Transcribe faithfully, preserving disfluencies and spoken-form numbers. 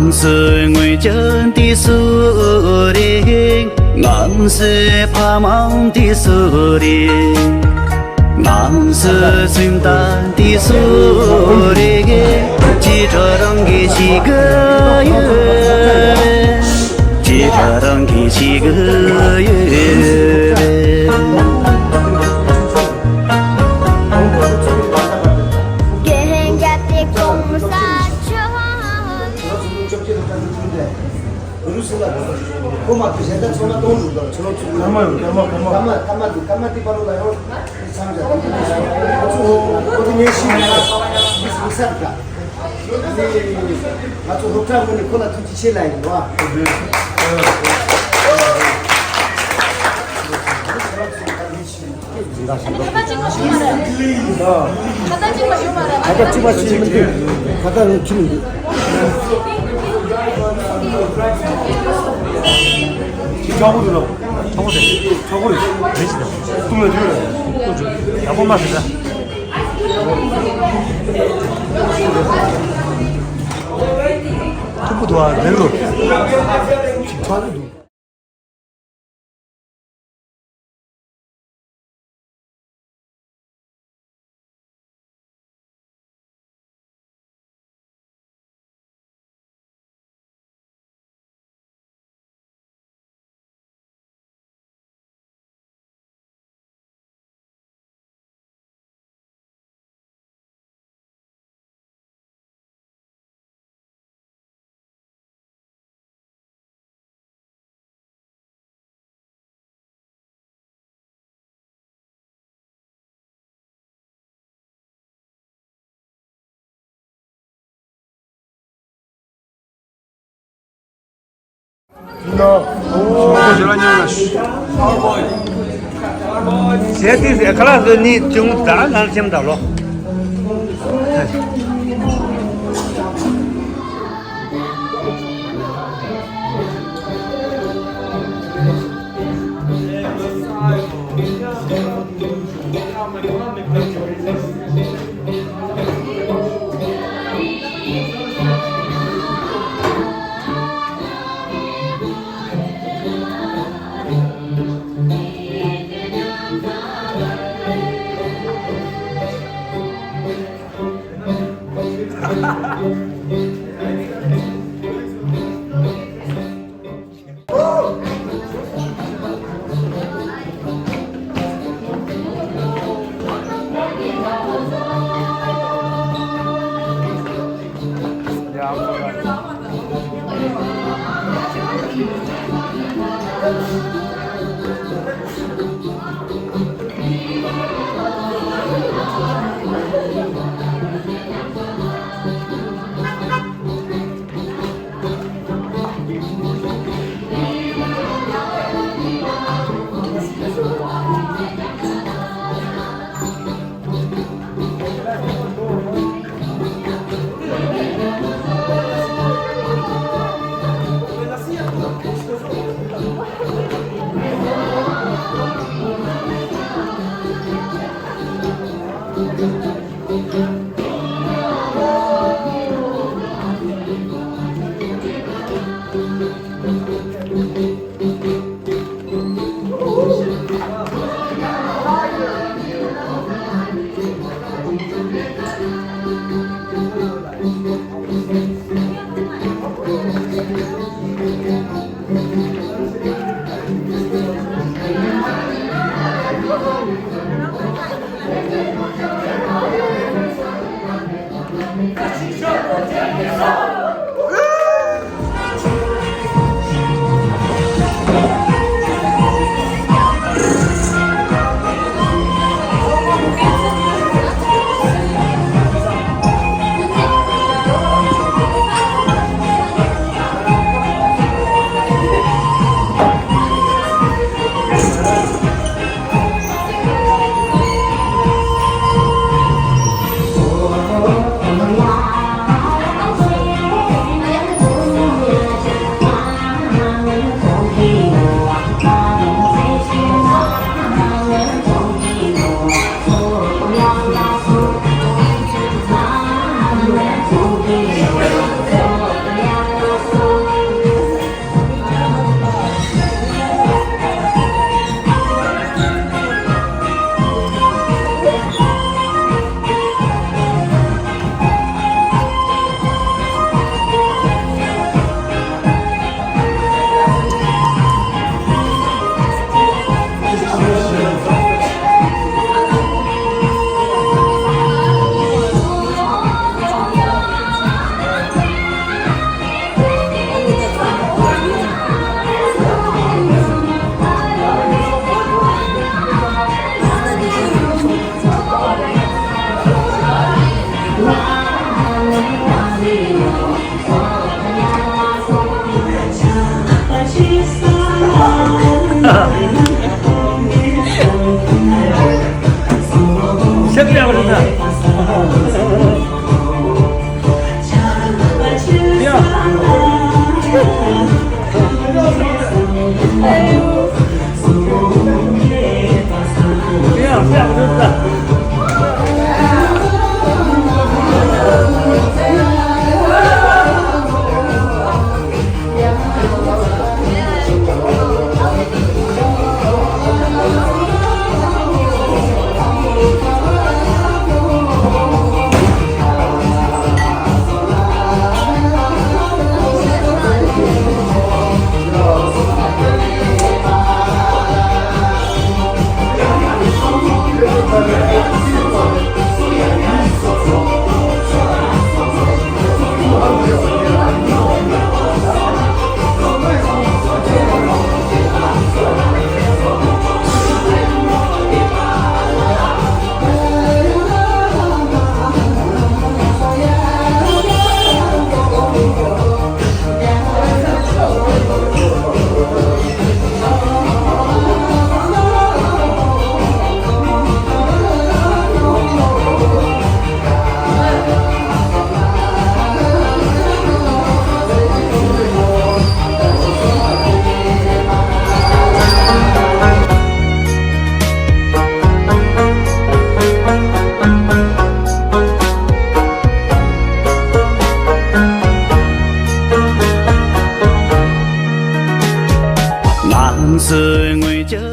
ང་ཚོའི་སྔོན་བྱོན་དེ་སུ་རེད། ང་ཚོའི་ཕ་མ་དེ་སུ་རེད། ང་ཚོའི་སེམས་དང་དེ་སུ་རེད། ཅི་འདྲ་རང་གི་ཅི་གི་ཡོད། ཅི་འདྲ་རང་གི་ཅི་གི་ཡོད། རྒན་རྒྱལ་དེ་གོང་ས་མཆོག་ཁོ་མ་ཐུག་གཞན་དག་ཚང་མ་གཏོང་འདུག་ད་ཁྱོད་རང་ཚོ་ཀརྨ་ཡོད། ཀརྨ། ཀརྨ། ཀརྨ་འདུག་ཀརྨ་དེ་པ་ལོ་ལ་ཡང་འཚམས་བཞག་ཁོ་ཚོ་ངས་ཤེས་ཡོད་ན་མི་སུ་སར་དགའ། ང་ཚོ་སློབ་གྲྭ་ངོས་ནས་ཁོ་ལ་ཐུགས་རྗེ་ཆེ་ལབ་ཡིན་ལ། ཁ་བཏགས་གཅིག་མ་ཞུ་མ་རེད། ཁ་བཏགས་གཅིག་མ་ཞུ་མ་རེད། ཁ་བཏགས་གཅིག་མ་ཞུ་མི་འདུག་ཁ་བཏགས་ཡང་ཁྱི་མི་འདུག་ཁྱི་ཆག་པོ་འདུག་ལ། ཆག་པོ་རེད། ཆག་པོ་རེད། རེད་ཅི་ད། ཏུང་ལ་འཇུ་རེད། ཏུང་འཇུ། ཡག་པོ་མ་ཟེར་ད། ཐུག་པོ་འདུག་ཨ་རེད་ལོ། ཁྱི་ཆག་པོ་འདུག་ཟས་དེ་ཟས་ཁ་ལག་ཟོས་ནི་ཅུང་ད་ནང་ཁྱིམ་ད་ལོ། ང་ཚོའི་དངོས་ཀྱི་